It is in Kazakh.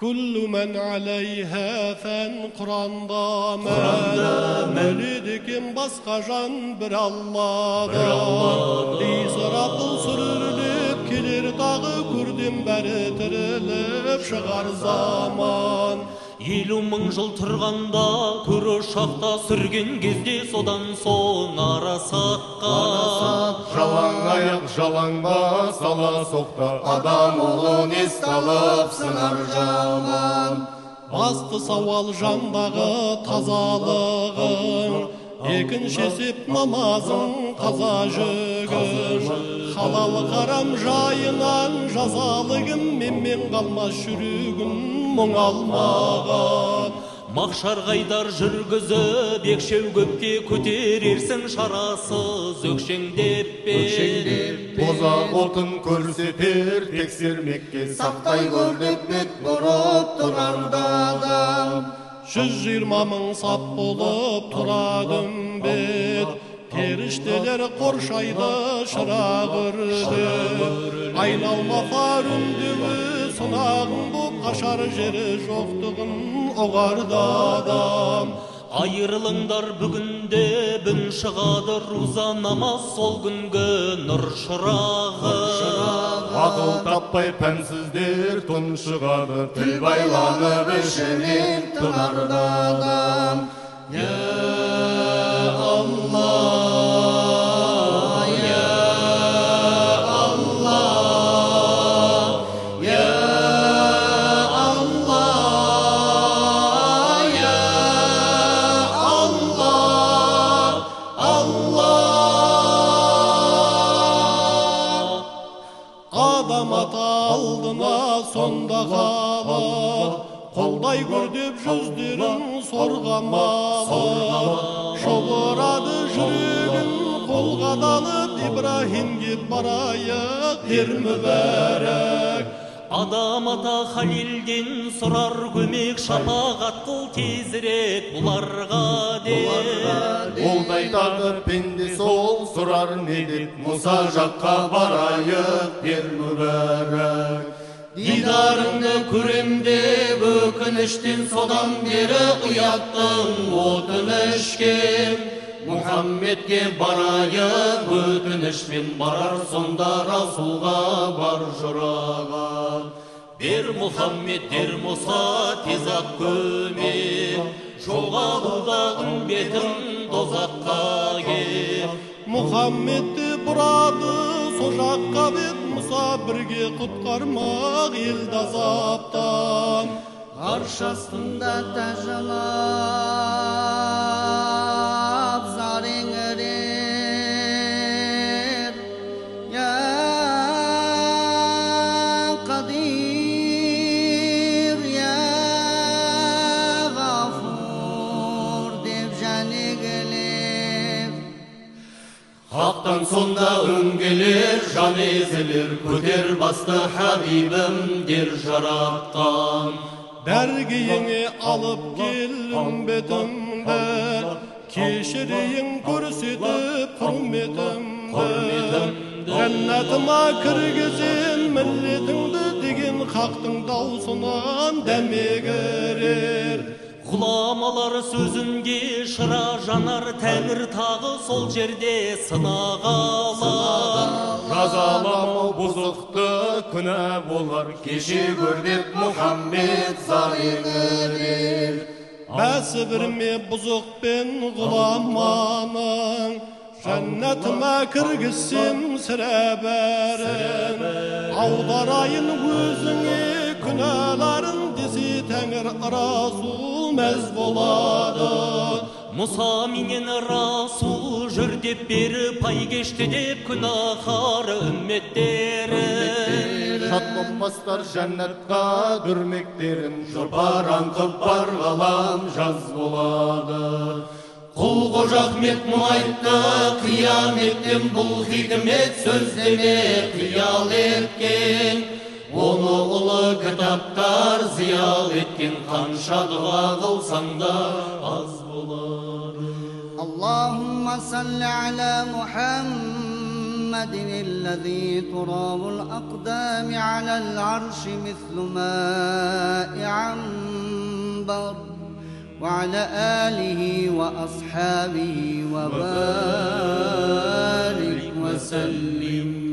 Kullu men aleyha fen Kur'an'da men Өледі екен басқа жан бір Allah'dan. İsrafil sürülüp келер тағы көрдім бәрі тіріліп шығар заман. 50 000 жыл тұрғанда көр ұшақта сүрген кезде содан соң арасатқа. Жалаң аяқ, жалаң бас, ала соқты адам ұлын есталып сынар жаман. Басты сауал жандағы тазалығың, екінші есеп намазың қаза жүгің. Халал харам жайынан жазалығым менмен қалмас жүрегім мұңалмаған. Мақшар қайдар жүргізіп, екшеу көкке көтерерсің шарасыз өкшеңдеп бе. Бозақ отын көрсетер тексермекке сақтай көр деп бет бұрып тұрар да адам. 120 000 сап болып тұрады үмбет, періштелер қоршайды шырақ үрлеп. Айналмафар үндеуі сынағың боп қашар жері жоқтығын ұғарды адам. Айырылыңдар бүгінде бүн шығады руза намаз сол күнгі нұр шырағы. Ақыл таппай пәнсіздер тұншығады, тіл байланып ішінен тынарды адам. Я Алла, я Алла, я Алла, я Алла, Алла. Адам ата алдына сонда қалар, қолдай көр деп жүздерін сорғамалы. Шоғырады жүрегін қолға далып, Ибраһимге барайық ер мүбәрәк. Адам ата Халилден сұрар көмек, шапағат қыл тезірек бұларға деп. Ол да айтады пенде сол сұрар не деп, Мұса жаққа барайық ер мүбәрәк. Дидарыңды көрем деп өкініштен содан бері ұяттың отын ішкен. Мұхаммедке барайық өтінішпен барар сонда Расулға бар жұрағат. Бер Мұхаммед дер Мұса тез ақ көмек, жоғалуда үмбетің дозаққа кеп. Мұхаммедті бұрады со жаққа бет, Мұса бірге құтқармақ елді азаптан. Арш астында тәжілап зар еңірер. Я Қадир, я Ғафур деп және келер. Хақтан сонда үн келер, жан езілер, көтер басты Хабибім дер жаратқан. Дәргейіңе алып кел үмбетімді, кешірейін көрсетіп құрметімді. Жәннатыма кіргізем миллетіңді деген хақтың даусынан дәме кірер. Ғұламалар сөзінде шыра жанар тәңір тағы сол жерде сынақ алар. Жазаламау бұзықты күнә болар, кеше көр деп Мұхаммед зар еңірер. Бәсі бірме бұзық пен ғұламаның, жәннатыма кіргізсем сірә бәрін. Аударайын өзіңе күнәларын десе тәңір Расул мәз болады. Мұса менен Расул жүр деп бері пай кешті деп күнәһар үмметтері. Шат болмастар жәннатқа дүрмектерін жұпар аңқып бар ғалам жаз болады. Құл Қожа Ахмет мұңайтты қияметтен бұл хикмет сөздеме қиял еткен. Оны ұлы кітаптар зиял еткен, қанша дұға қылсаң да аз болады. Аллахумма салли аля Мухаммад. محمد الذي تراب الأقدام على العرش مثل ماء عنبر، وعلى آله وأصحابه وبارك وسلم.